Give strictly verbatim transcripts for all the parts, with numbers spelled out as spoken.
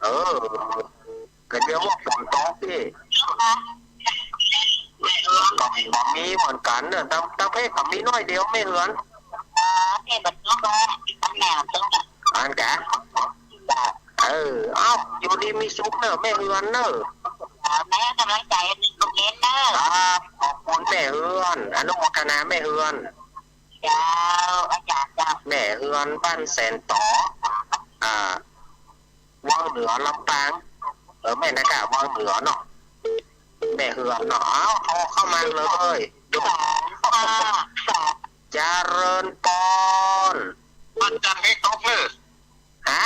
เออ ก็เดี๋ยวว่าฝนตกสิ ก็บ่มีเหมือนกั๋นเน่อ ตัง ตังเพกก็มีหน้อยเดียวแม่เฮือน อันกะ เออ เอ้า อยู่ดีมีสุขเน่อแม่เฮือนเน่อ แม่ก๋ำลังใจ๋ลูกเณรเน่อ ครับ ขอบคุณแม่เฮือน อนุโมทนาแม่เฮือน เจ้า อาจ๋ารย์เจ้า แม่เฮือนบ้านแสนต๋อ อ่า วังเหนือลำปาง เออ แม่นกะ วังเหนือเนาะ แม่เฮือนเนาะ เอ้า โทรเข้ามาเลย สองห้าสอง เจริญปอน พระจันทร์มีตกเน่อ ฮะ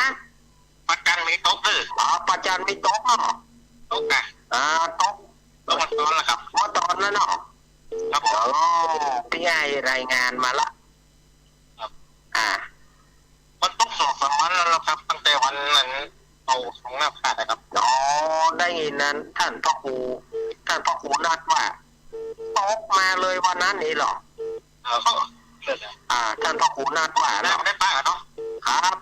พระจันทร์มีตกเน่อ อ๋อ พระจันทร์มีตกเนาะ ตกอะ อ่า ตก เมื่อตอนแล้วครับ เมื่อตอนแล้วเนาะ ครับผม โอ้ ปี้อ้ายรายงานมาละ ครับ อ่า มันตกสองสามวันแล้วครับ ตั้งแต่วันนั้นเอาของหน้าพระธาตุนะครับ อ๋อ ได้ยินนั้น ต้านพระครู ต้านพระครูนัดว่า ตกมาเลยวันนั้นนี่เหรอ เออ อ่า ต้านพระครูนัดว่า ได้ เนาะ ได้ปะเนาะ ครับ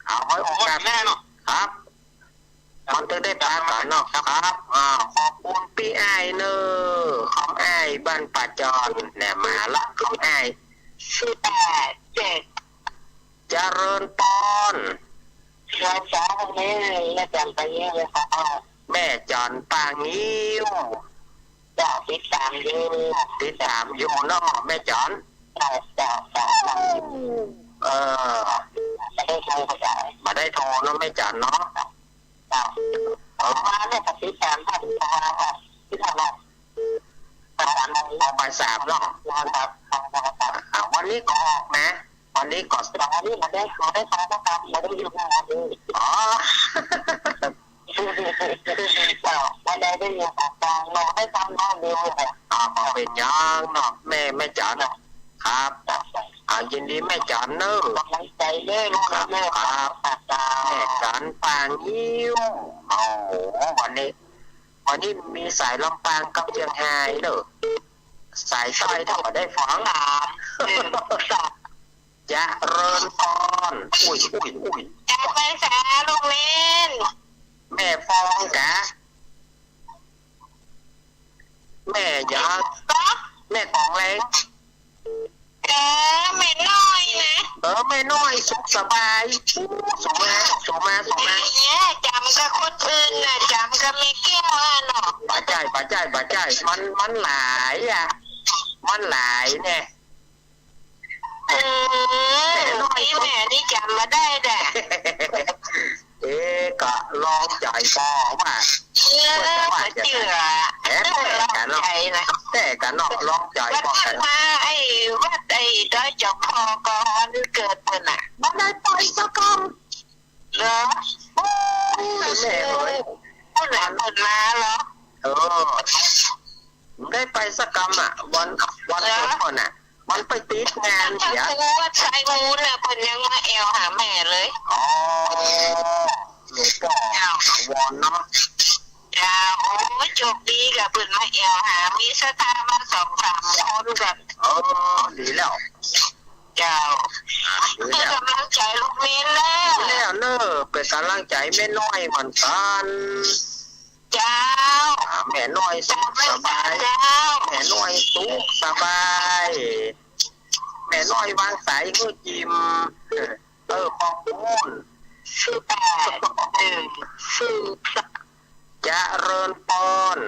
เอาไว้โอกาส แน่เนาะ ครับ มันจะได้ปะกั๋นเนาะ ครับ อ่า ขอบคุณปี้อ้ายเน่อ คำอ้ายบ้านป่าจอน เนี่ย มาละ คำอ้าย สิบแปด เจ็ด เจริญปอน เจริญปอน นี่ แม่จันปางิ้วเลยครับ แม่จันปางิ้ว เจ้า ติดต๋ามอยู่ ติดต๋ามอยู่เนาะ แม่จัน เจ้า เจ้า เจ้า เออ บ่ได้โทรไปไหน บ่ได้โทรเนาะ แม่จันเนาะ เจ้า เออ มาเนี่ย ก็ติดต๋ามท่าน ประมาณว่า ที่เท่าไหร่ บ่ายสาม บ่ายสามเนาะ ครับ อ่า วันนี้ก็ออกนะ วันนี้ก็ วันนี้บ่ได้ บ่ได้โทรนะครับ บ่ได้อยู่งานเลย อ๋อ เจ้า บ่ได้ ได้อยู่กลางๆ เนาะ ได้ฟังน้อยเดียวเนาะ อ่า บ่เป๋นหยังเนาะ แม่ แม่จันเนาะ ครับ อ่า ยินดีแม่จันเน่อ ก๋ำลังใจ๋เน่อ ลูก ครับ เน่อ ครับ ครับ แม่จันปางิ้ว โอ้โห วันนี้ วันนี้มีสายลำปางกับเจียงฮายเน่อ สายใต้ถ้าบ่ได้ฟัง สาม หนึ่ง สอง เจริญปอน อุ้ย อุ้ย อุ้ย เจ้าไปสาลูกเณร แม่ฟองกะ แม่หยัง ก็ แม่ของแรง เออ แม่น้อยนะ เออ แม่น้อย สุขสบาย อู้ ส่งมา ส่งมา ส่งมา เนี่ย จ๋ำกับคนอื่นน่ะ จ๋ำกับแม่แก้วอะเนาะ บ่ใจ้ บ่ใจ้ บ่ใจ้ มัน มันหลายอะ มันหลายเนี่ย อืม แม่น้อย นี่แม่นี่จ๋ำบ่ได้แดะ เอ๊ะ ก็ลองใจ๋ปอว่า เออ บ่เจื้อ เอ๊ะ แต่กั๋นเนาะ ลองใจ๋นะ แต่กั๋นเนาะ ลองใจ๋ปอกั๋น วัดมาไอ้ วัดไอ้ดอยจอมทองก็วันเกิดเปิ้นน่ะ บ่ได้ไปสักกำ เหรอ โอ้ย แม่เอ๋ย เปิ้นน่ะ เปิ้นมาเหรอ เออ บ่ได้ไปสักกำอะ วัน วันเกิดเปิ้นน่ะ มันไปติดงานเสีย พระครูวัดสายมูลน่ะ เปิ้นยังมาแอ่วหาแม่เลย อ๋อ หลวงป้อ เจ้า ถาวรเนาะ เจ้า โอ้ย โชคดีกะ เปิ้นมาแอ่วหา มีศรัทธามาสองสามคนกะ เออ ดีแล้ว เจ้า อ่า ดีแล้ว เปิ้นก๋ำลังใจ๋ลูกเณรเน่อ ดีแล้วเน่อ เปิ้นก๋ำลังใจ๋แม่น้อยเหมือนกั๋น เจ้า อ่า แม่น้อยสุขสบาย เจ้า แม่น้อยสุขสบาย แม่น้อยวางสายหื้อจิม เออ ขอบคุณ ศูนย์แปดหนึ่ง ศูนย์สาม เจริญปอน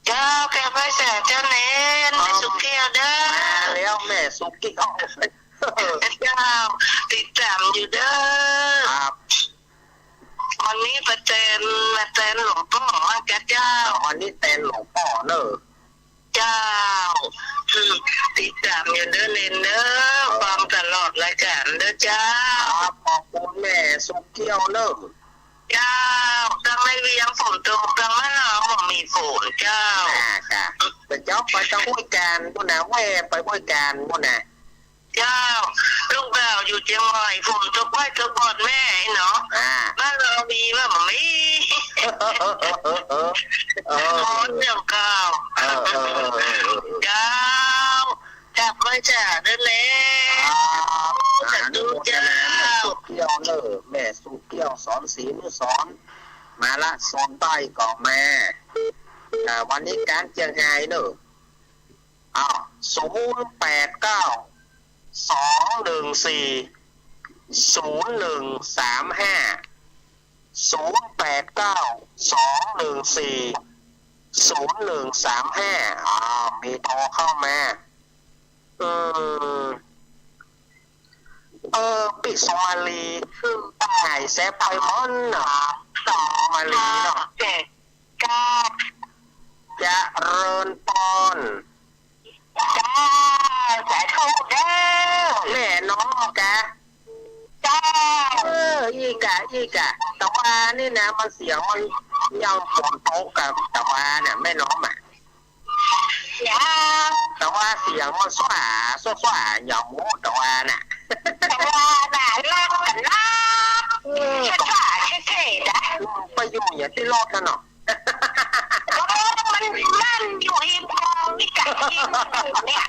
เจ้า แก้วไหว้สาเจ้าเณร แม่สุขเกี้ยวเน่อ มาแล้วแม่สุขเกี้ยว เจ้า ติดต๋ามอยู่เน่อ ครับ วันนี้มาแตน มาแตนหลวงป้อว่าจะเจ้า วันนี้แตนหลวงป้อเน่อ เจ้า อืม ติดต๋ามอยู่เน่อเณรเน่อ ฟังตลอดรายก๋านเน่อเจ้า ครับ ขอบคุณแม่สุขเกี้ยวเน่อ เจ้า ตังในเวียงฝนตก ตังบ้านเฮาบ่มีฝนเจ้า อ่า ค่ะ เปิ้นเจ้าไปตางห้วยแก้งปู้นน่ะ แว่ไปห้วยแก้งปู้นน่ะ เจ้า ลูกบ่าวอยู่เจียงใหม่ ฝนตกบ่อยตกบ่อนแม่เนาะ อ่า บ้านเฮามีบ่ บ่มี เออ เออ เออ เออ ร้อนเจ้าเก่า เออ เออ เออ เจ้า กราบไหว้สาเน่อเณร ครับ สาธุเจ้า อนุโมทนาแม่สุขเกี้ยวเน่อ แม่สุขเกี้ ยวสอนศรีอนุสรณ์ มาละ โซนใต้ก็มา อ่า วันนี้ก๊านเจียงฮายเน่อ อ้าว ศูนย์แปดเก้า สองหนึ่งสี่ ศูนย์หนึ่งสามห้า ศูนย์แปดเก้า สองหนึ่งสี่ ศูนย์หนึ่งสามห้า อ้าว มีโทรเข้ามา อืม เออ ปี้สุมาลี หายแซบไปหมดเนาะ สุมาลีเนาะ เจ็ดเก้า เจริญปอน เจ้า สาธุเด้อ แม่น้อมกะ เจ้า เออ อี้กะ อี้กะ แต่ว่านี่นะ มันเสียงมันยังฝนตกกะ แต่ว่าน่ะ แม่น้อมอะ ยัง แต่ว่าเสียงมันสว่าง สว่าง ยังมู้ แต่ว่าน่ะ แต่ว่าน่ะ ลากกันลาก เออ สว่างเฉยๆ นะ ไปอยู่อย่างตี้รอดกันเนาะ เออ มัน มันอยู่ริมคลองนี่กะ ริมเนี่ย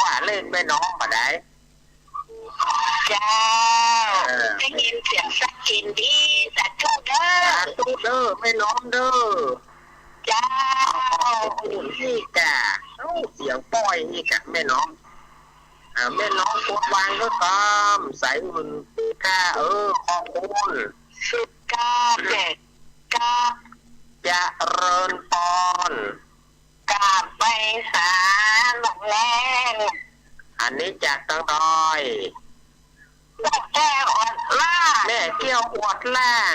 ว่าเล่นแม่น้อมบ่ได้ เจ้า เออ ได้ยินเสียงสักกินดี สาธุเด้อ สาธุเด้อ แม่น้อมเด้อ เจ้า โอ้ อี้กะ เอ้า เสียงป้อยอี้กะ แม่น้อม อ่า แม่น้อมกดวางด้วยกำ สายอื่นค่ะ เออ ขอบคุณ สิบเก้า เจ็ดเก้า เจริญปอน กราบไหว้สาหลวงแรง อันนี้จากตังดอย แม่แก้วอวดล่าง แม่แก้วอวดล่าง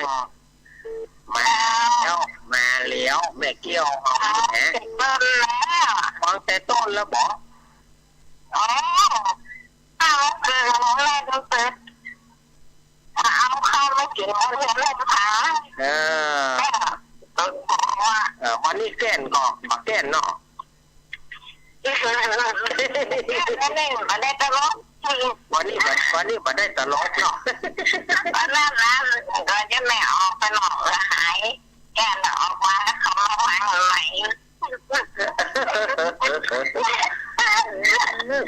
มาแล้ว มาแล้ว แม่แก้วเอานะ เปิดแล้ว ฟังแต่ต้นแล้วบอก อ๋อ เอาเปิดแล้ว เปิด เอาข้าวมากิ๋น เอาเรื่องเล่นพา เออ เออ เออ วันนี้แก้นก็บ่แก้นเนาะ วันนี้บ่ได้ตลก วันนี้บ่ วันนี้บ่ได้ตลกเนาะ วันนั้นนะ ก็จะแม่ออกไปนอกละหาย แก้นออกมาแล้วเขามาฟังใหม่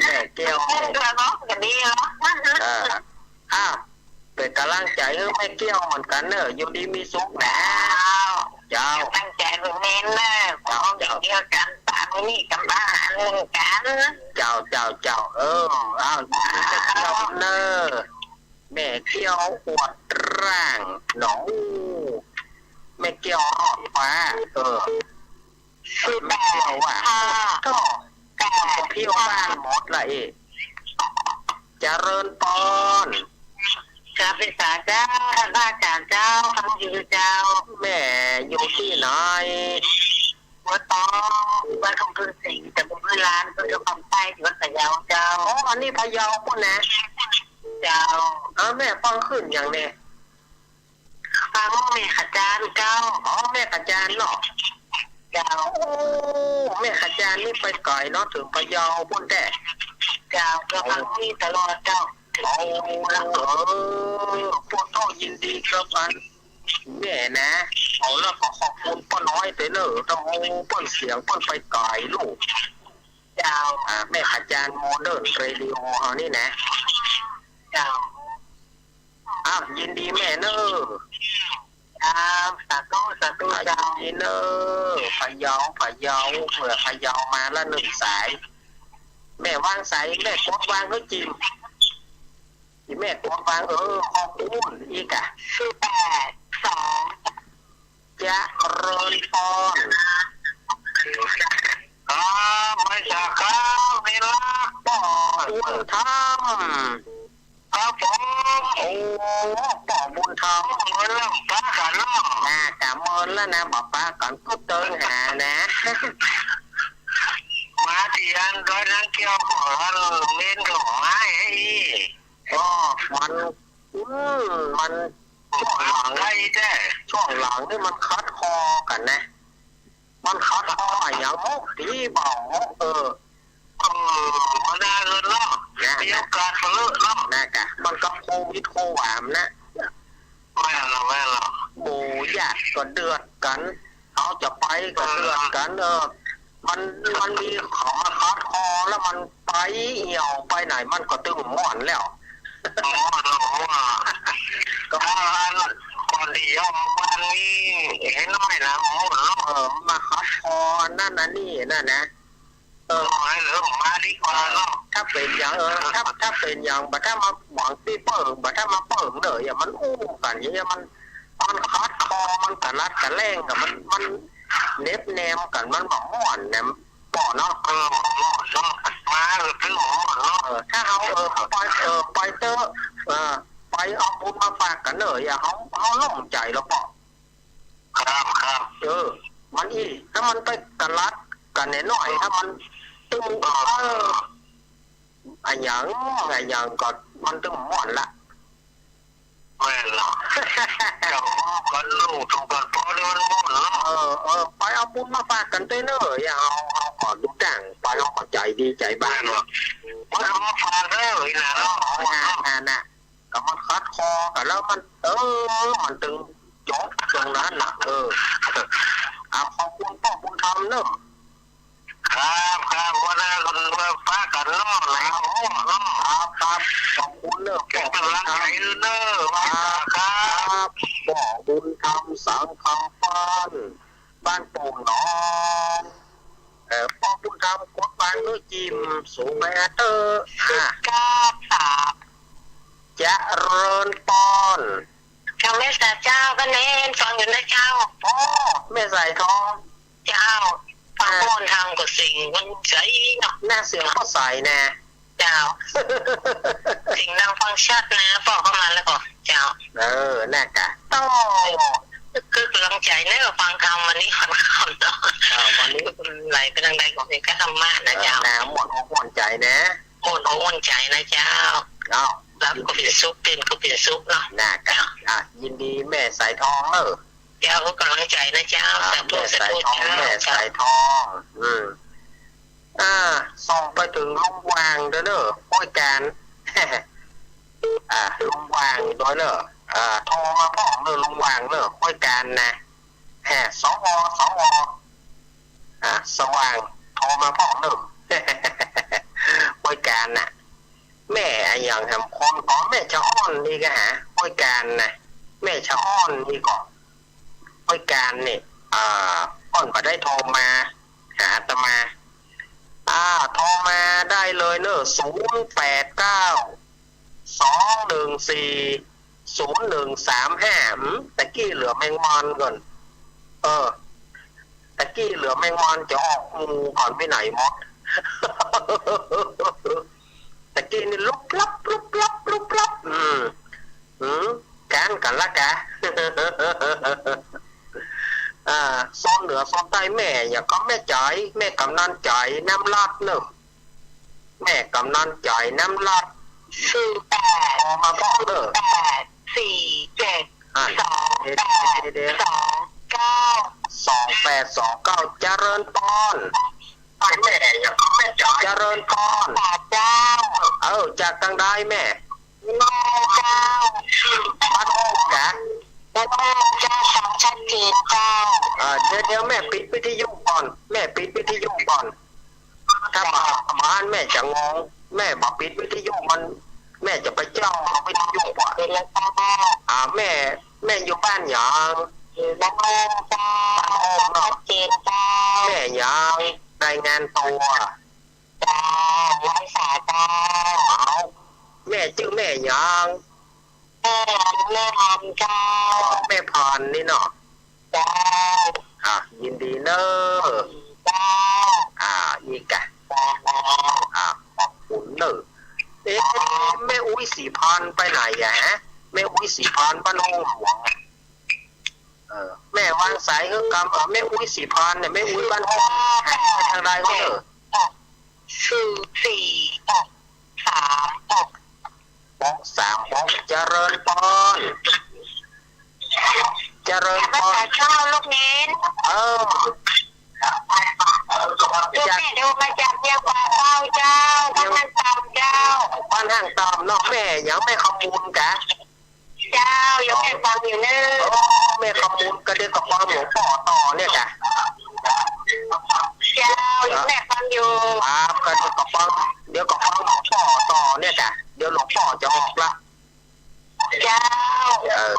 แม่แก้ว เออเนาะ ก็ดีเนาะ อ่า อ้าว เป๋นก๋ำลังใจ๋หื้อแม่แก้วเหมือนกั๋นเน่อ อยู่ดีมีสุขนะ เจ้า เจ้า ตั้งใจ๋เป๋นเมนเน่อ เจ้า ของดีเดียวกั๋น ต๋ามนี้ก็มาหาเรื่องกั๋น เจ้า เจ้า เจ้า เออ อ้าว แม่แก้วเน่อ แม่แก้วอวดร่างหนอ แม่แก้วรอดฟ้า เออ สิบแปด เออ ว่า ค่ะ ก็ ก็เที่ยวบ้านหมดละเอ เจริญปอน กราบไหว้สาเจ้า ท่านพระอาจ๋ารย์เจ้า คำยืนเจ้า แม่อยู่ตี้ไหน หัวตอง บ้านคำพึงศรี ตำบลห้วยลาน อำเภอคำใต้ จังหวัดพะเยาเจ้า อ๋อ อันนี้พะเยาปู้นนะ เจ้า เออ แม่ปองขึ้นอย่างแน่ ปางแม่ขจารย์เจ้า อ๋อ แม่ขจารย์เนาะ เจ้า โอ้ แม่ขจารย์นี่ไปไก๋เนาะ เถิงพะเยาปู้นแต๊ เจ้า ก็ฟังนี่ตลอดเจ้า เอาละ เออ พวกเฮายินดีกับอันแม่นะ เอาละ ก็ขอบคุณป้าน้อยเต๊อะเน่อ ตำฮูเปิ้นเสียงเปิ้นไปไก๋ลูก เจ้า อ่า แม่ขจารย์โมเดิร์นเรดิโอเฮานี่นะ เจ้า อ้าว ยินดีแม่เน่อ ครับ สาธุ สาธุ อ่า เจ้า ยินดีเน่อ พะเยา พะเยา เผื่อพะเยามาละนึ่งสาย แม่วางสาย แม่กดวางหื้อจิม แม่กดวาง เออ ขอบคุณ อีกอะ สิบแปด สอง เจริญปอน ครับ ไหว้สาครับ เวลา ป้อบุญธรรม ครับผม โอ้ ป้อบุญธรรม เมินแล้วปะกั๋นเนาะ น่ากะเมินแล้วนะ บ่ปะกั๋น ก็เติงหานะ มาตี้อันดอยนางแก้วของอันเมนดอกไม้ไอ้ ก็มัน อืม มัน ช่วงหลัง ใกล้แต๊ ช่วงหลังนี่มันขัดคอกั๋นนะ มันขัดคออะหยังมุกตี้บ่าวมุก เออ เออ มันน่าเอินเนาะ นะ มีโอกาสเปิ้นเนาะ น่ากะ มันกับโควิดโความนะ แม่นละ แม่นละ หมู่ญาติก็เดือดกั๋น เขาจะไปก็เดือดกั๋น เออ มัน มันมีเขามาขัดคอแล้วมันไปเอี่ยวไปไหนมันก็ตึงม่วนแล้ว ม่วนแล้ว ม่วน อ่า อันก่อนตี้โยมวันนี้เห็นน้อยนะ หมดเนาะ เออ มาขัดคอนั่นน่ะนี่นั่นนะ เออ ขอหื้อเหลือมาดีกว่าเนาะ ถ้าเป๋นอย่าง เออ ถ้า ถ้าเป๋นอย่าง บ่ถ้ามาหวังตี้เปิ้ง บ่ถ้ามาเปิ้งเน่อ อย่างมันอู้กั๋น อย่างมัน มันขัดคอ มันกะลัดกะแล่งอะ มัน มันเหน็บแนมกั๋น มันบ่ม่วนแหม ป้อเนาะ เออ บ่ม่วนเนาะ มาก็คือบ่ม่วนเนาะ เออ ถ้าเฮา เออ ปล่อย เออ ปล่อยเต๊อะ เออ ปล่อยเอาบุญมาฝากกั๋นเน่อ อย่างเฮา เฮาโล่งใจ๋แล้วป้อ ครับ ครับ เออ มันอี้ ถ้ามันไปกะลัดกั๋นหน้อยๆ ถ้ามันตึง เออ เออ อะหยัง อะหยังก็มันตึงม่วนละ แม่นละ เจ้าของก็ฮู้ถูกกั๋น ป้อนี่มันม่วนเนาะ เออ เออ ไปเอาบุญมาฝากกั๋นเต๊อะเน่อ อย่างเฮา เฮาก็ดูดั่ง ไปเฮาก็ใจ๋ดีใจ๋บาน แม่นละ มันเอามาฝากเน่อ อีหล่าเนาะ เออ น่ะ น่ะ น่ะ ก็มันขัดคอกั๋นแล้วมัน เออ มันตึงจบตรงนั้นน่ะ เออ อ่ะ ขอบคุณป้อบุญธรรมเน่อ ครับ ครับ หัวหน้าก็ว่าฝากกั๋นเนาะ หลายหัวเนาะ ครับ ครับ ขอบคุณเน่อ เป๋นก๋ำลังใจ๋เน่อ ครับ ครับ ป้อบุญธรรม สังคำปาน บ้านโป่งหนอง เอ่อ ป้อบุญธรรม กดปานหื้อจิ่ม สูงไปอะเต๊อะ อ่ะ ครับ ครับ เจริญปอน เจ้า แม่สายเจ้า ก็แน่นฟังอยู่นะเจ้า โอ้ แม่สายทอง เจ้า ฟัง อ่า ป้อบุญธรรมก็เสียงมันใสเนาะ หน้าเสียงก็ใสนะ เจ้า เสียงดังฟังชัดนะ ป้อเข้ามาแล้วก็ เจ้า เออ น่ะกะ โต้ คือกำลังใจ๋เน่อ ฟังธรรมวันนี้วันค่ำเนาะ อ่า วันนี้ ไหลไปตางใดก็เป๋นธรรมะนะเจ้า เออ น่ะ ม่วนอกม่วนใจ๋นะ ม่วนอกม่วนใจ๋นะเจ้า เอ้า หลับก็เป๋นสุข ตื่นก็เป๋นสุขเนาะ น่ะกะ เจ้า อ่ะ ยินดีแม่สายทองเน่อ เจ้า กำลังใจ๋นะเจ้า อ่า สาธุ แม่สายทอง สาธุเจ้า แม่สายทอง อืม อ่า ส่องไปเถิงลุงหว่างตวยเน่อ ห้วยกาญ อ่า ลุงหว่างตวยเน่อ อ่า โทรมาพ่องเน่อ ลุงหว่างเน่อ ห้วยกาญนะ แหม สว สว อ่า สว่าง โทรมาพ่องเน่อ ห้วยกาญน่ะ แม่อะหยังแหม คนก็แม่ชะอ้อนนี่กะหา ห้วยกาญน่ะ แม่ชะอ้อนนี่ก็ ห้วยกาญนี่ อ่า อ้อนบ่ได้โทรมาหาอาตมา อ่า โทรมาได้เลยเน่อ ศูนย์แปดเก้า สองหนึ่งสี่ ศูนย์หนึ่งสามห้า อืม ตะกี้เหลือแมงมอนก่อน เออ ตะกี้เหลือแมงมอนจะออกฮูก่อน ไปไหนหมด ตะกี้นี่ลุบลับ ลุบลับ ลุบลับ อืม อืม ก๊านกั๋นละกะ อ่า โซนเหนือโซนใต้แม่อะหยังก็แม่จ๋อย แม่กำนันจ๋อย น้ำลาดเน่อ แม่กำนันจ๋อย น้ำลาด ศูนย์แปด โทรมาพ่องเน่อ แปดสี่เจ็ด อ่ะ สองแปดสองเก้า เดี๋ยว เดี๋ยว เดี๋ยว สองแปดสองเก้า เจริญปอน แม่อะหยังก็แม่จ๋อย เจริญปอน เจ้า เออ จากตางใดแม่ แม่เจ้า บ้านโฮมกะ บ้านโฮมเจ้า ฟังชัดเจนเจ้า เออ เดี๋ยว เดี๋ยวแม่ปิดวิทยุก่อน แม่ปิดวิทยุก่อน ถ้าบ่ บ่อั้นแม่จะงง แม่บ่ปิดวิทยุมัน แม่จะไปจ้องวิทยุบ่ เดี๋ยวเจ้า อ่า แม่ แม่อยู่บ้านหยัง บ้านโฮมเจ้า บ้านโฮมเนาะ ชัดเจนเจ้า แม่หยัง รายงานตั๋ว เจ้า ไหว้สาเจ้า เอ้า แม่จื้อแม่หยัง แม่ แม่พันเจ้า แม่พันนี่เนาะ เจ้า อ่ะ ยินดีเน่อ เจ้า อ่า อีกอะ เจ้า อ่า ขอบคุณเน่อ เอ๊ะ แม่อุ๊ยศรีพันธุ์ไปไหนอะฮะ แม่อุ๊ยศรีพันธุ์บ้านโฮมหลวงอะ เออ แม่วางสายหื้อกำ เออ แม่อุ๊ยศรีพันธุ์เนี่ย แม่อุ๊ยบ้านโฮม หันไปตางใดก็เถอะ ศูนย์สี่หกสามหก หกสามหก เจริญปอน เจริญปอน เจ้า ลูกเณร เออ ลูกเณรโทรมาจากเวียงป่าเป้าเจ้า บ้านห้างต่ำเจ้า บ้านห้างต่ำเนาะ แม่หยัง แม่คำมูลกะ เจ้า ยังแม่ฟังอยู่เน่อ โอ้ แม่คำมูล ก็เดี๋ยวก็ฟังหลวงป้อต่อเนี่ยกะ เจ้า ยังแม่ฟังอยู่ ครับ ก็เดี๋ยวก็ฟัง เดี๋ยวก็ฟังหลวงป้อต่อเนี่ยกะ เดี๋ยวหลวงป้อจะออกละ เจ้า เออ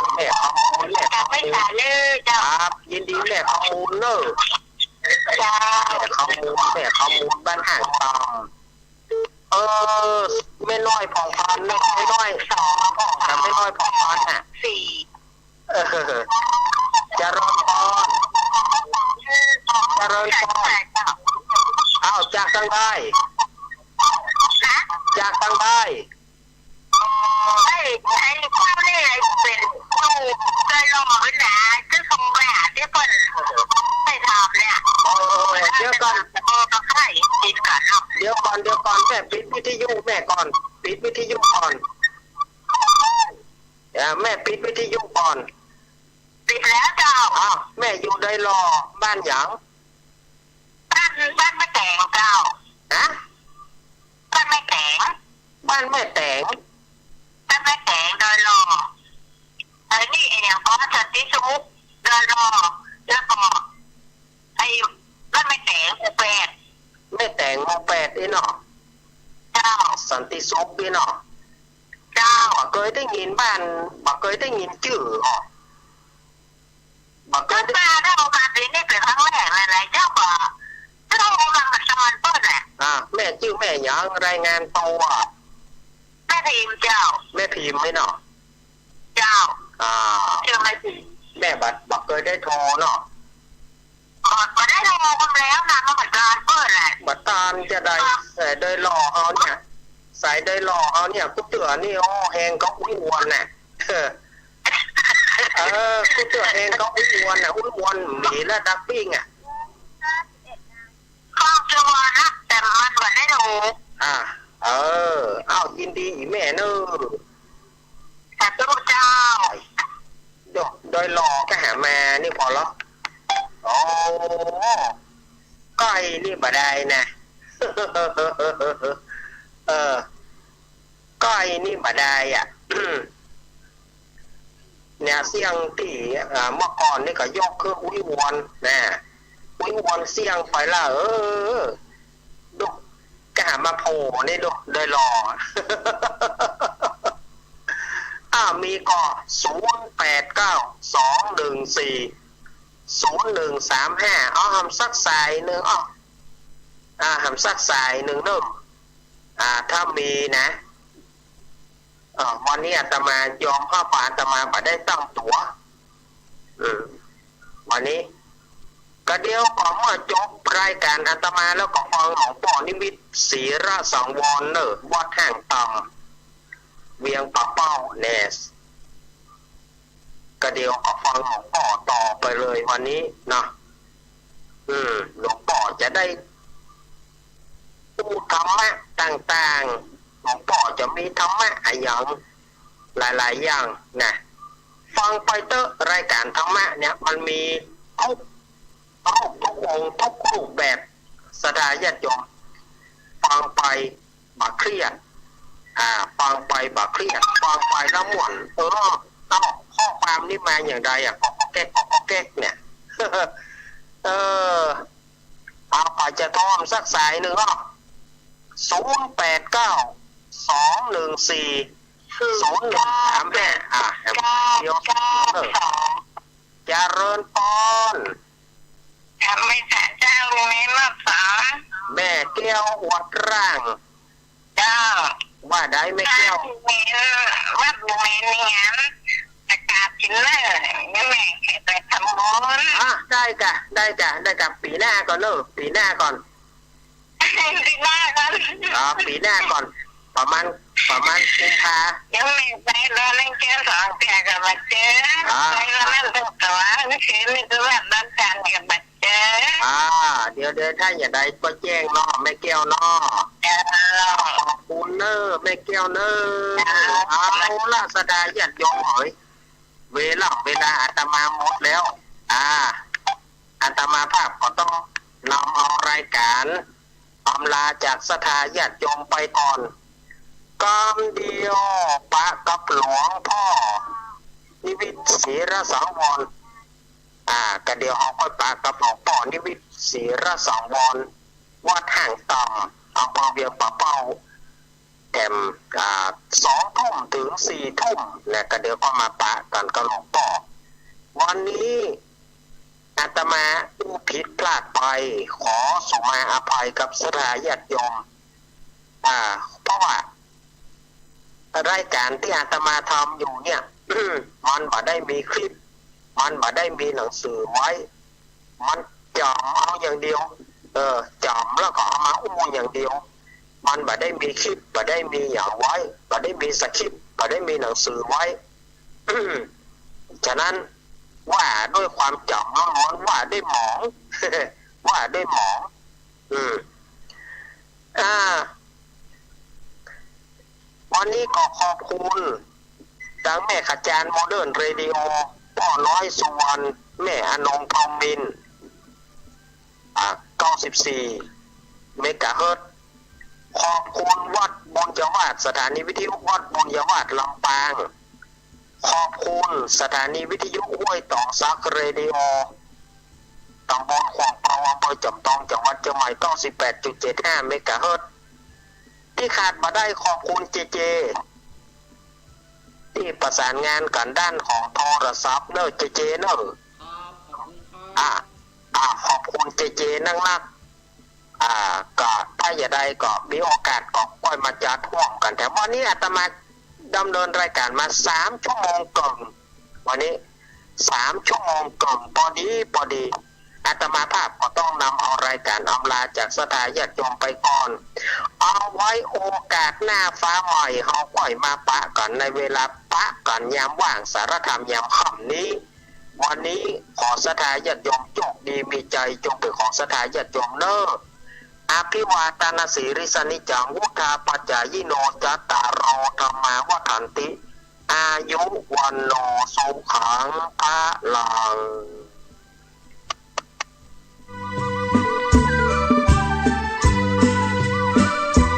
เจริญพร เจริญพร อ้าว จากตังใด จากตังใด ไอ้ ไอ้เจ้านี่ ไอ้เป๋น อยู่ดอยหล่อ เป๋นนา จะส่งไปหาตี้เปิ้น ไปถามเนี่ย เออ เดี๋ยวก่อน เออ ก็ใคร่กิ๋นกั๋นเนาะ เดี๋ยวก่อน เดี๋ยวก่อน แม่ปิดวิทยุแม่ก่อน ปิดวิทยุก่อน เออ แม่ปิดวิทยุก่อน ปิดแล้วเจ้า อ้าว แม่อยู่ดอยหล่อ บ้านหยัง บ้าน บ้านแม่แต๋งเจ้า ฮะ บ้านแม่แต๋ง บ้านแม่แต๋ง บ้านแม่แต๋ง ดอยหล่อ ไอ้นี่ ไอ้หยังก็สันติสุข ดอยหล่อ แล้วก็ ไอ้ บ้านแม่แต๋ง หมู่แปด แม่แต๋ง หมู่แปด อี้เนาะ เจ้า สันติสุข อี้เนาะ เจ้า บ่เกยได้ยินบ้าน บ่เกยได้ยินจื้ออ๋อ บ่เกยได้ ก็มาได้โอกาสนี้เป๋นครั้งแรกเลยนะเจ้า ก็ เจ้า กำลังสมัครเปิ้นแหละ อ่า แม่จื้อแม่หยัง รายงานตั๋ว แม่พิมเจ้า แม่พิมไหมเนาะ เจ้า อ่า จื้อแม่พิม แม่บ่ บ่เกยได้โทรเนาะ บ่ บ่ได้โทรกันแล้วนะ ก็บ่ตานเปิ้นแหละ บ่ตานจะได้ สายดอยหล่อเฮาเนี่ย สายดอยหล่อเฮาเนี่ย กู้เตื้อนี่ โอ้ แฮงก็อุ้ยอวนน่ะ เออ เออ กู้เตื้อแฮงก็อุ้ยอวนน่ะ อุ้ยอวนหมีและดักปิ้งอ่ะ ข้องจะว่านะ แต่มันบ่ได้โทร อ่า เออ อ้าว ยินดีอีแม่เนอะ สาธุเจ้า ดอย ดอยหล่อก็หามานี่พอแล้ว โอ้ ก้อยนี่บ่ได้นะ เออ ก้อยนี่บ่ได้อ่ะ เนี่ย เสี้ยงตี้ อ่า เมื่อก่อนนี่ก็ยกคืออุ้ยอวนนะ อุ้ยอวนเสี้ยงไปละ เออ ดู ก็หามาโผล่นี่ดู ดอยหล่อ อ้าว มีก็ ศูนย์แปดเก้า สองหนึ่งสี่ ศูนย์หนึ่งสามห้า เอาหำสักสายนึ่ง อ้าว อ่า หำสักสายนึ่งเนอะ อ่า ถ้ามีนะ เอ่อ วันนี้อาตมายอมเข้าไป อาตมาบ่ได้ตั้งตั๋ว อืม วันนี้ ก็เดี๋ยวก็เมื่อจบรายก๋านอาตมาแล้วก็ฟังหลวงป้อนิมิตร ศรีระสังวรเนอะ วัดห้างต่ำ เวียงป่าเป้าแน่ ก็เดี๋ยวก็ฟังหลวงป้อต่อไปเลยวันนี้เนาะ อืม หลวงป้อจะได้อู้ธรรมะต่างๆ หลวงป้อจะมีธรรมะอะหยังหลายๆ อย่างนะ ฟังไปเต๊อะ รายก๋านธรรมะเนี่ยมันมีทุกรูปทุกองค์ทุกรูปแบบ ศรัทธาญาติโยม ฟังไป บ่เครียด อ่า ฟังไปบ่เครียด ฟังไปแล้วม่วน เออ เอ้า ข้อความนี้มาอย่างใดอ่ะ ก๊อกแก๊ก ก๊อกแก๊กเนี่ย เออ เอา ไปจะโทรสักสายนึ่งเนาะ ศูนย์แปดเก้า สองหนึ่งสี่ ศูนย์หนึ่งสามห้า อ่ะ เดี๋ยว เจริญปอน ธรรมสารเจ้า มีไหมมอบสอง แม่แก้ววัดร่าง เจ้า ว่าได้แม่แก้ว วัดบุเมน วัดบุเมนนี่หยัง ประกาศกิ๋นเน่อ ยังแม่แขกไปทำบุญ อ่ะ ได้กะ ได้กะ ได้กะ ปี๋หน้าก่อนเน่อ ปี๋หน้าก่อน ปี๋หน้าก่อน อ๋อ ปี๋หน้าก่อน ประมาณ ประมาณกุมภา ยังแม่ไปรอนั่งเจอสองเตื้อก็บ่เจอ อ่า ไปรอนั่นเตื้อก็ว่า เมื่อคืนนี้ก็ว่าบ้านจันทร์ก็บ่เจอ อ่า เดี๋ยว เดี๋ยว ถ้าอย่างใดก็แจ้งเนาะ แม่แก้วเนาะ เจ้า ขอบคุณเน่อ แม่แก้วเน่อ เจ้า เอาละ ศรัทธาญาติโยมเอ๋ย เวลา เวลาอาตมาหมดแล้ว อ่า อาตมาภาพก็ต้องนำเอารายก๋านอำลาจากศรัทธาญาติโยมไปก่อน กำเดียวปะกับหลวงป้อนิมิตร ศรีระสังวร อ่า กำเดียวเฮาก็ปะกับหลวงป้อนิมิตร ศรีระสังวร วัดห้างต่ำ อำเภอเวียงป่าเป้า แถม อ่า สองทุ่มเถิงสี่ทุ่มนะ กำเดียวก็มาปะกั๋นกับหลวงป้อ วันนี้อาตมาอู้ผิดพลาดไป ขอสุมาอภัยกับศรัทธาญาติโยม อ่า เพราะว่ารายก๋านตี้อาตมาทำอยู่เนี่ย มันบ่ได้มีคลิป มันบ่ได้มีหนังสือไว้ มันจ๋ำเอาอย่างเดียว เออ จ๋ำแล้วก็เอามาอู้อย่างเดียว มันบ่ได้มีคลิป บ่ได้มีหยังไว้ บ่ได้มีสคริปต์ บ่ได้มีหนังสือไว้ ฉะนั้นว่าด้วยความจ๋ำล้วนๆ ว่าด้วยหมอง ว่าด้วยหมอง อืม อ่า วันนี้ก็ขอบคุณตังแม่ขจารย์โมเดิร์นเรดิโอ ป้อน้อยสุวรรณ แม่อนงทองมิน อ่า เก้าสิบสี่ เมกะเฮิรตซ์ ขอบคุณวัดบุญญาวาส สถานีวิทยุวัดบุญญาวาสลำปาง ขอบคุณสถานีวิทยุห้วยต๋องสักเรดิโอ ตำบลขวางเปา อำเภอจ๋อมตอง จังหวัดเจียงใหม่ เก้าสิบแปดจุดเจ็ดห้า เมกะเฮิรตซ์ ตี้ขาดบ่ได้ขอบคุณเจเจ ตี้ประสานงานกั๋นด้านของโทรศัพท์เนอะเจเจเนอะ ครับ ขอบคุณครับ อ่ะ อ่ะ ขอบคุณเจเจนักๆ อ่า ก็ถ้าจะได้ก็มีโอกาสก็ก้อยมาจัดฮ่วมกั๋นแถม วันนี้อาตมาดำเนินรายการมาสามชั่วโมงเกิ่ง วันนี้สามชั่วโมงเกิ่ง ปอดีปอดี อาตมาภาพก็ต้องนำเอารายการอำลาจากศรัทธาญาติโยมไปก่อน เอาไว้โอกาสหน้าฟ้าใหม่ เฮาก้อยมาปะกั๋นในเวลาปะกั๋นยามว่างสารธรรมยามค่ำนี้ วันนี้ขอศรัทธาญาติโยมโจคดีมีชัย จงเป๋นของศรัทธาญาติโยมเนอะ อภิวาทนสีลิสสะนิจจัง วุฑฒาปจายิโน จัตตาโร ธัมมา วัฑฒันติ อายุ วัณโณ สุขัง พะลัง